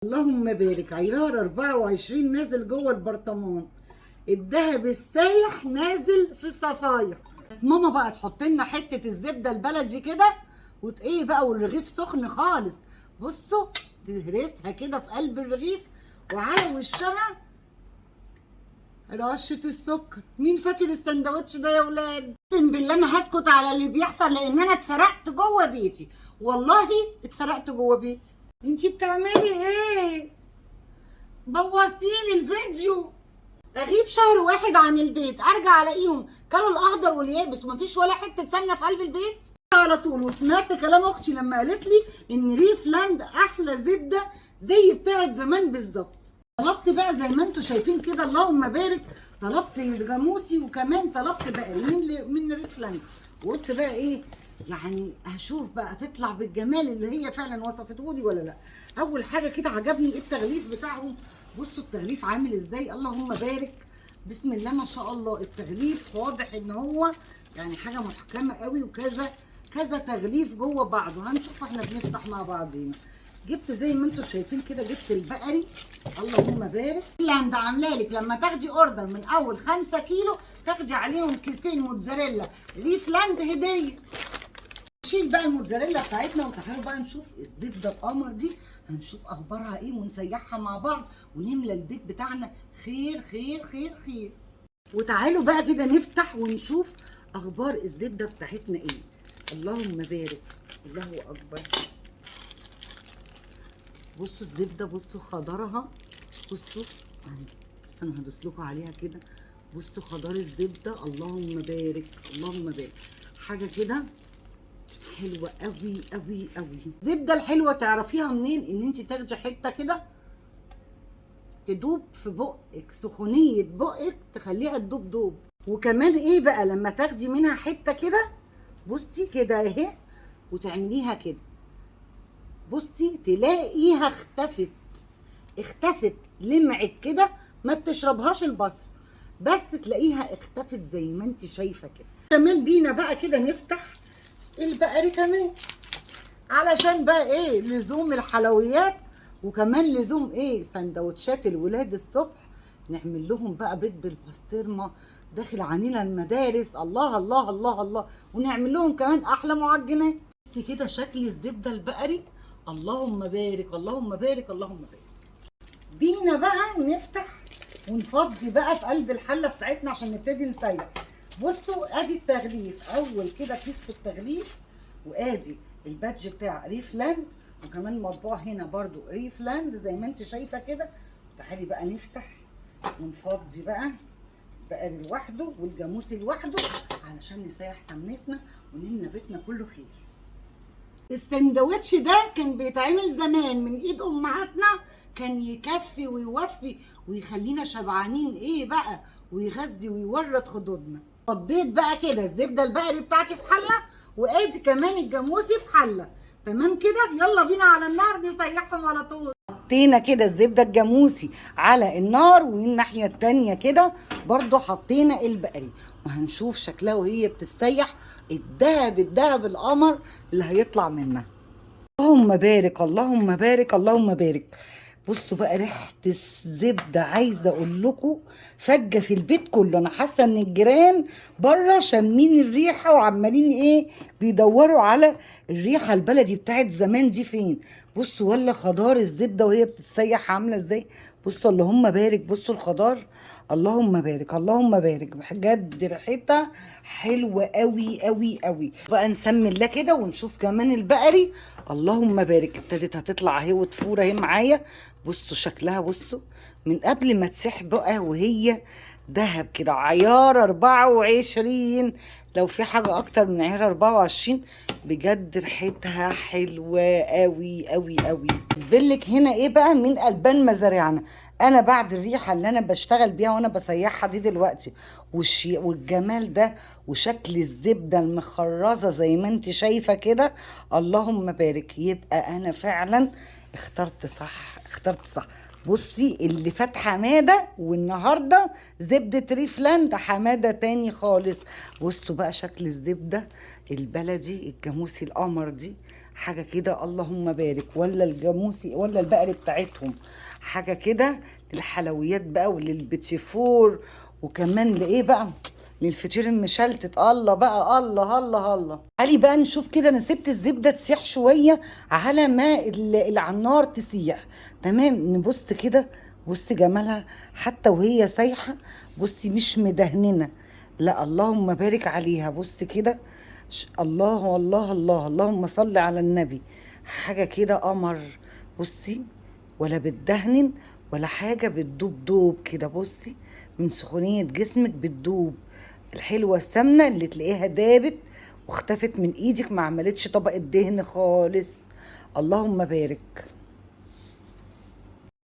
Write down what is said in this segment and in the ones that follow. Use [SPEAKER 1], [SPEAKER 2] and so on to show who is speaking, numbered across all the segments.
[SPEAKER 1] اللهم بارك. عيار 24 نازل جوه البرطمان، الذهب السايح نازل في الصفايح. ماما بقى تحط لنا حتة الزبدة البلدي كده ايه بقى، والرغيف سخن خالص. بصوا تهرسها كده في قلب الرغيف، وعلى وشها رشه السكر. مين فاكر السندوتش ده يا ولاد؟ اقسم بالله انا هسكت على اللي بيحصل، لان انا اتسرقت جوه بيتي، والله اتسرقت جوه بيتي. انتي بتعملي ايه؟ بوظتيلي الفيديو. اغيب شهر واحد عن البيت، ارجع الاقيهم كلوا الاخضر واليابس ومفيش ولا حتة سمنه في قلب البيت على طول. وسمعت كلام اختي لما قالت لي ان ريفلاند احلى زبدة زي بتاعت زمان بالظبط. طلبت بقى زي ما انتم شايفين كده، اللهم بارك، طلبت جاموسي وكمان طلبت بقري من ريفلاند. وقلت بقى ايه يعني، هشوف بقى تطلع بالجمال اللي هي فعلا وصفته لي ولا لا. اول حاجة كده عجبني التغليف بتاعهم. بصوا التغليف عامل ازاي، اللهم بارك، بسم الله ما شاء الله. التغليف واضح ان هو يعني حاجة محكمة قوي، وكذا كذا تغليف جوه بعضه. هنشوف احنا بنفتح مع بعضينا. جبت زي ما انتم شايفين كده، جبت البقري، اللهم بارك. لاند عامله لك لما تاخدي order من اول 5 كيلو تاخدي عليهم كيسين موتزاريلا ريفلاند هديه. نشيل بقى الموتزاريلا بتاعتنا، وتعالوا بقى نشوف الزبدة القمر دي، هنشوف اخبارها ايه ونسيحها مع بعض ونملى البيت بتاعنا خير خير خير خير. وتعالوا بقى كده نفتح ونشوف اخبار الزبدة بتاعتنا ايه. اللهم بارك، الله اكبر. بصوا الزبدة، بصوا خضرها، بصوا اهي، بصوا انا هدوس لكم عليها كده. بصوا خضار الزبدة، اللهم بارك اللهم بارك، حاجة كده حلوة قوي قوي قوي. الزبدة الحلوة تعرفيها منين؟ ان انت تاخدي حتة كده تدوب في بقك، سخونيه بقك تخليها تدوب دوب. وكمان ايه بقى لما تاخدي منها حتة كده، بصي كده اهي، وتعمليها كده، بصي تلاقيها اختفت، اختفت، لمعت كده، ما بتشربهاش البصل، بس تلاقيها اختفت زي ما انت شايفه كده. كمان بينا بقى كده نفتح البقري كمان، علشان بقى ايه، لزوم الحلويات، وكمان لزوم ايه، سندوتشات الولاد الصبح، نعمل لهم بقى بيض بالبسطرمه داخل عنينا المدارس، الله الله الله الله، ونعمل لهم كمان احلى معجنات. كده شكل الزبدة البقري، اللهم بارك اللهم بارك اللهم بارك. بينا بقى نفتح ونفضي بقى في قلب الحلة بتاعتنا عشان نبتدي نسيح. بصوا ادي التغليف، اول كده كيس في التغليف، وادي ال badge بتاع ريفلاند، وكمان مطبوع هنا برضو ريفلاند زي ما انت شايفه كده. تعالي بقى نفتح ونفضي بقى البقري لوحده والجاموسي لوحده علشان نسيح سمنتنا ونملى بيتنا كله خير. السندوتش ده كان بيتعمل زمان من ايد امهاتنا، كان يكفي ويوفي ويخلينا شبعانين ايه بقى، ويغذي ويورد خدودنا. فضيت بقى كده الزبدة البقري بتاعتي في حله، وادي كمان الجاموسي في حله. تمام كده، يلا بينا على النار نسيحهم على طول. حطينا كده الزبدة الجاموسي على النار، والناحية التانية كده برضو حطينا البقري، وهنشوف شكلها وهي بتستيح، الدهب الدهب القمر اللي هيطلع منها. اللهم بارك اللهم بارك اللهم بارك. بصوا بقى ريحه الزبدة، عايزه اقول لكم فجه في البيت كله. انا حاسه ان الجيران بره شامين الريحة وعمالين ايه بيدوروا على الريحة البلدي بتاعت زمان دي فين. بصوا ولا خضار الزبدة وهي بتتسيح عامله ازاي. بصوا اللهم بارك، بصوا الخضار، اللهم بارك اللهم بارك، بجد ريحتها حلوة قوي قوي قوي. بقى نسمي الله كده ونشوف كمان البقري، اللهم بارك، ابتدت هتطلع اهي وتفور اهي معايا. بصوا شكلها، بصوا من قبل ما تسيح بقى وهي دهب كده، عيار 24. لو في حاجة أكتر من عيار 24 بجد ريحتها حلوة قوي قوي قوي. بلك هنا ايه بقى من ألبان مزارعنا. أنا بعد الريحة اللي أنا بشتغل بيها وأنا بسيحها دي دلوقتي، والجمال ده وشكل الزبدة المخرزة زي ما انت شايفة كده، اللهم بارك، يبقى أنا فعلا اخترت صح، اخترت صح. بصي اللي فات حمادة، والنهارده زبدة ريفلاند حمادة تاني خالص. بصوا بقى شكل الزبدة البلدي الجاموسي القمر دي، حاجة كده اللهم بارك، ولا الجاموسي ولا البقري بتاعتهم، حاجة كده للحلويات بقى وللبيتيفور، وكمان لايه بقى، للفطير المشلتت. الله بقى، الله الله الله. تعالي بقى نشوف كده. انا سبت الزبدة تسيح شوية على ما اللي على النار تسيح، تمام. نبص كده، بصي جمالها حتى وهي سايحه، بصي مش مدهننه، لا اللهم بارك عليها. بصي كده، الله الله الله، اللهم صل على النبي، حاجة كده قمر. بصي ولا بتدهنن ولا حاجة، بتدوب دوب كده. بصي من سخونيه جسمك بتدوب. الحلوة السمنة اللي تلاقيها دابت واختفت من ايدك، ما عملتش طبقه دهن خالص، اللهم بارك.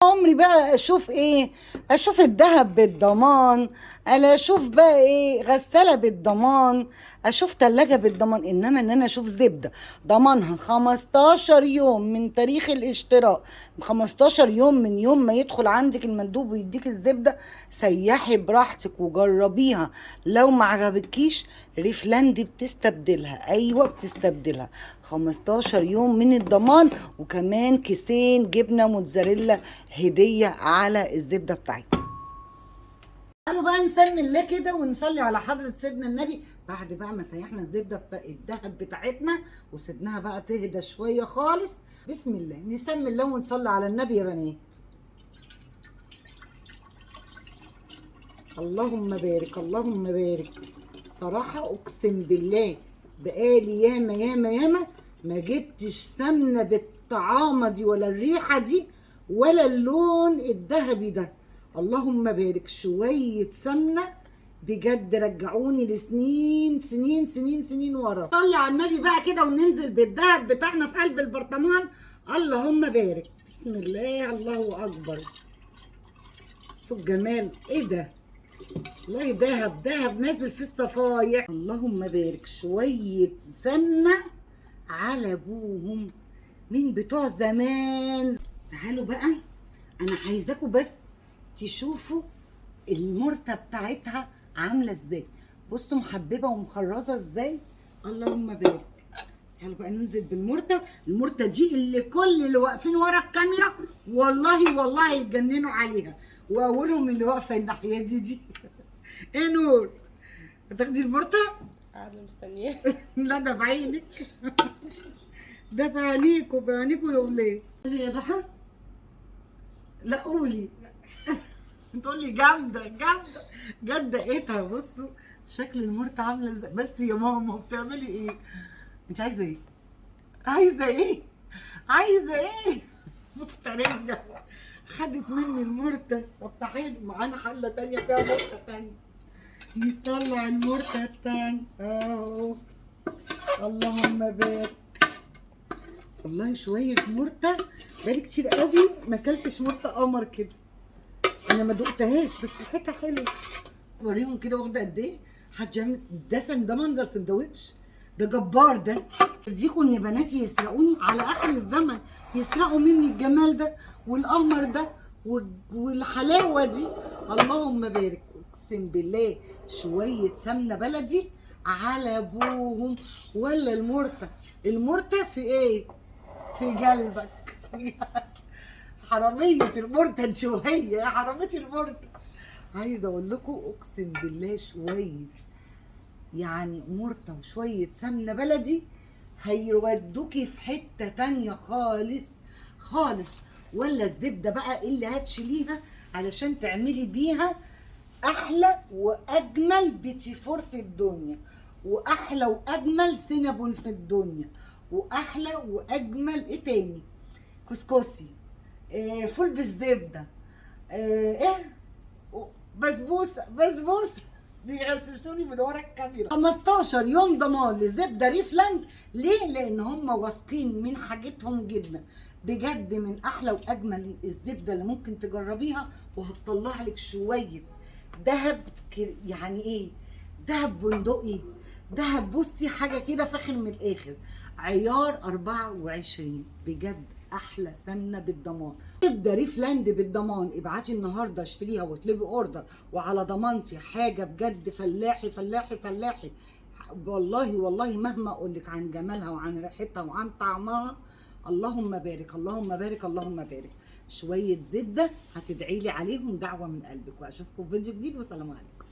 [SPEAKER 1] عمري بقى اشوف ايه، اشوف الذهب بالضمان، الا اشوف بقى ايه غسالة بالضمان، اشوف تلاجة بالضمان، انما ان انا اشوف زبدة ضمانها 15 يوم من تاريخ الاشتراء، 15 يوم من يوم ما يدخل عندك المندوب ويديك الزبدة. سيحي براحتك وجربيها، لو ما عجبتكيش ريفلاند بتستبدلها، ايوه بتستبدلها. 15 يوم من الضمان، وكمان كيسين جبنة موتزاريلا هدية على الزبدة بتاعتنا. تعالوا بقى نسمي الله كده ونصلي على حضرة سيدنا النبي. بعد بقى ما سيحنا الزبدة الذهب بتاعتنا وسيبناها بقى تهدى شوية خالص، بسم الله نسمي الله ونصلي على النبي يا بنات. اللهم بارك اللهم بارك. صراحة اقسم بالله بقالي ياما ياما ياما ما جبتش سمنة بالطعامة دي ولا الريحة دي ولا اللون الذهبي ده، اللهم بارك. شوية سمنة بجد رجعوني لسنين سنين سنين سنين ورا. صلي على النبي بقى كده وننزل بالذهب بتاعنا في قلب البرطمان، اللهم بارك. بسم الله، الله اكبر. بصوا الجمال، ايه ده؟ والله ذهب ذهب نازل في الصفايح، اللهم بارك. شوية سمنة على ابوهم من بتوع زمان. تعالوا بقى انا عايزاكم بس تشوفوا المرته بتاعتها عامله ازاي. بصوا محببة ومخرزه ازاي، اللهم بارك. تعالوا بقى ننزل بالمرته. المرته دي اللي كل اللي واقفين ورا الكاميرا والله والله يتجننوا عليها، واولهم اللي واقفة الناحية دي. ايه نور، هتاخدي المرته؟
[SPEAKER 2] قاعدة مستنيه.
[SPEAKER 1] لا ده بعينك، ده بعينيكوا بعينيكوا يا ولاد. يا ضحى لا قولي، تقولي جامدة جامدة جد دقتها. بصوا شكل المرته عامله ازاي. بس يا ماما بتعملي ايه؟ انت عايزه ايه؟ عايزه ايه؟ عايزه ايه؟ مفتريه، خدت مني المرته. طب تعالوا معانا حله تانية فيها مرته تانية، نطلع المرته التانية اهو، اللهم بارك. والله شوية مرته بقالي كتير قوي ما اكلتش مرته قمر كده، انا ما دقتهاش بس ريحتها حلوة. وريهم كده واخده قد ايه. حد يعمل ده ده منظر سندوتش، ده جبار ده. اديكوا ان بناتي يسرقوني على اخر الزمن، يسرقوا مني الجمال ده والقمر ده والحلاوه دي، اللهم بارك. اقسم بالله شوية سمنه بلدي على ابوهم. ولا المرته، المرته في ايه؟ في قلبك. حرامية المرته شوية، يا حرامية المرته. عايزه اقول لكم اقسم بالله شوية يعني مرته وشوية سمنه بلدي هيودوكي في حتة تانية خالص خالص. ولا الزبدة بقى اللي هتشيليها علشان تعملي بيها احلى واجمل بيتي فور في الدنيا، واحلى واجمل سينابون في الدنيا، واحلى واجمل ايه تاني، كسكسي، إيه فول بالزبده، ايه بسبوسه، بسبوسه. بيغششوني من ورا الكاميرا. 15 يوم ضمان لزبده ريفلاند. ليه؟ لان هم واثقين من حاجتهم جدا بجد، من احلى واجمل الزبدة اللي ممكن تجربيها، وهتطلع لك شوية دهب يعني ايه دهب بندقي، دهب بصي حاجة كده فاخر من الاخر. عيار 24 بجد احلى سمنه بالضمان. زبدة ريفلاند بالضمان. ابعتي النهارده اشتريها واطلبي order وعلى ضمانتي، حاجة بجد فلاحي فلاحي فلاحي. والله والله مهما اقول لك عن جمالها وعن ريحتها وعن طعمها، اللهم بارك اللهم بارك اللهم بارك. شوية زبدة هتدعي لي عليهم دعوه من قلبك. واشوفكم في فيديو جديد، والسلام عليكم.